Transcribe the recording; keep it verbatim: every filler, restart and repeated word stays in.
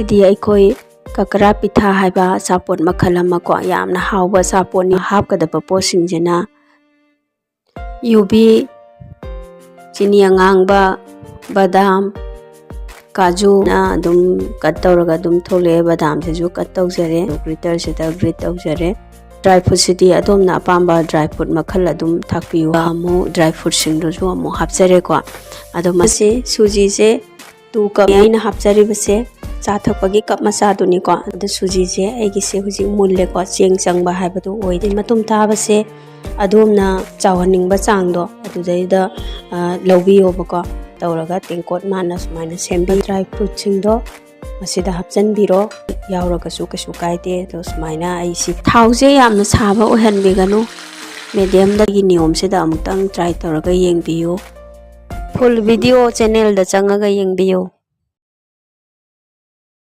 ꯁꯤꯗꯤ ꯑꯩꯈꯣꯏ ꯀꯀꯔꯥ ꯄꯤꯊꯥ ꯍꯥꯏꯕ ꯑꯆꯥꯄꯣꯠ ꯃꯈꯜ ꯑꯃ ꯀꯣ, ꯌꯥꯝꯅ ꯍꯥꯎꯕ ꯑꯆꯥꯄꯣꯠꯅꯤ꯫ ꯍꯥꯞꯀꯗꯕ ꯄꯣꯠꯁꯤꯡꯁꯤꯅ ꯌꯨꯕꯤ, ꯆꯤꯅꯤ ꯑꯉꯥꯡꯕ, ꯕꯗꯥꯝ, ꯀꯥꯖꯨꯅ ꯑꯗꯨꯝ ꯀꯠ ꯇꯧꯔꯒ ꯑꯗꯨꯝ ꯊꯣꯛꯂꯛꯑꯦ꯫ ꯕꯗꯥꯝꯁꯤꯁꯨ ꯀꯠ ꯇꯧꯖꯔꯦ, ꯒ꯭ꯔꯤꯇꯔꯁꯤꯗ ꯒ꯭ꯔꯤꯠ ꯇꯧꯖꯔꯦ꯫ ꯗ꯭ꯔꯥꯏ ꯐ꯭ꯔꯨꯠꯁꯤꯗꯤ ꯑꯗꯣꯝꯅ ꯑꯄꯥꯝꯕ ꯗ꯭ꯔꯥꯏ ꯐ꯭ꯔꯨꯠ ꯃꯈꯜ ꯑꯗꯨꯝ ꯊꯥꯛꯄꯤꯌꯨ꯫ ꯑꯃꯨꯛ ꯗ꯭ꯔꯥꯏ ꯐ꯭ꯔꯨꯠꯁꯤꯡꯗꯨꯁꯨ ꯑꯃꯨꯛ ꯍꯥꯞꯆꯔꯦꯀꯣ꯫ ꯑꯗꯣ ꯃꯁꯤ ꯁꯨꯖꯤꯁꯦ ꯇꯨ ꯀꯞꯅꯤ ꯑꯩꯅ ꯍꯥꯞꯆꯔꯤꯕꯁꯦ꯫ ꯆꯥ ꯊꯛꯄꯒꯤ ꯀꯞ ꯃꯆꯥꯗꯨꯅꯤꯀꯣ꯫ ꯑꯗꯨ ꯁꯨꯖꯤꯁꯦ ꯑꯩꯒꯤꯁꯦ ꯍꯧꯖꯤꯛ ꯃꯨꯜꯂꯦꯀꯣ, ꯆꯦꯡ ꯆꯪꯕ ꯍꯥꯏꯕꯗꯨ ꯑꯣꯏꯗꯦ꯫ ꯃꯇꯨꯝ ꯇꯥꯕꯁꯦ ꯑꯗꯣꯝꯅ ꯆꯥꯎꯍꯟꯅꯤꯡꯕ ꯆꯥꯡꯗꯣ ꯑꯗꯨꯗꯩꯗ, ꯑ, ꯂꯧꯕꯤꯌꯣꯕꯀꯣ꯫ ꯇꯧꯔꯒ ꯇꯦꯡꯀꯣꯠ ꯃꯥꯅ ꯁꯨꯃꯥꯏꯅ ꯁꯦꯝꯕꯤ꯫ ꯗ꯭ꯔꯥꯏ ꯐ꯭ꯔꯨꯠꯁꯤꯡꯗꯣ ꯃꯁꯤꯗ ꯍꯥꯞꯆꯤꯟꯕꯤꯔꯣ, ꯌꯥꯎꯔꯒꯁꯨ ꯀꯩꯁꯨ ꯀꯥꯏꯗꯦ꯫ ꯑꯗꯣ ꯁꯨꯃꯥꯏꯅ ꯑꯩ ꯁꯤ ꯊꯥꯎꯁꯦ ꯌꯥꯝꯅ ꯁꯥꯕ ꯑꯣꯏꯍꯟꯕꯤꯒꯅꯨ, ꯃꯦꯗꯤꯌꯝꯗꯒꯤ ꯅꯤꯌꯣꯝꯁꯤꯗ ꯑꯃꯨꯛꯇꯪ ꯇ꯭ꯔꯥꯏ ꯇꯧꯔꯒ ꯌꯦꯡꯕꯤꯌꯨ꯫ ꯐꯨꯜ ꯚꯤꯗꯤꯑꯣ ꯆꯦꯅꯦꯜꯗ ꯆꯪꯉꯒ ꯌꯦꯡꯕꯤꯌꯨ꯫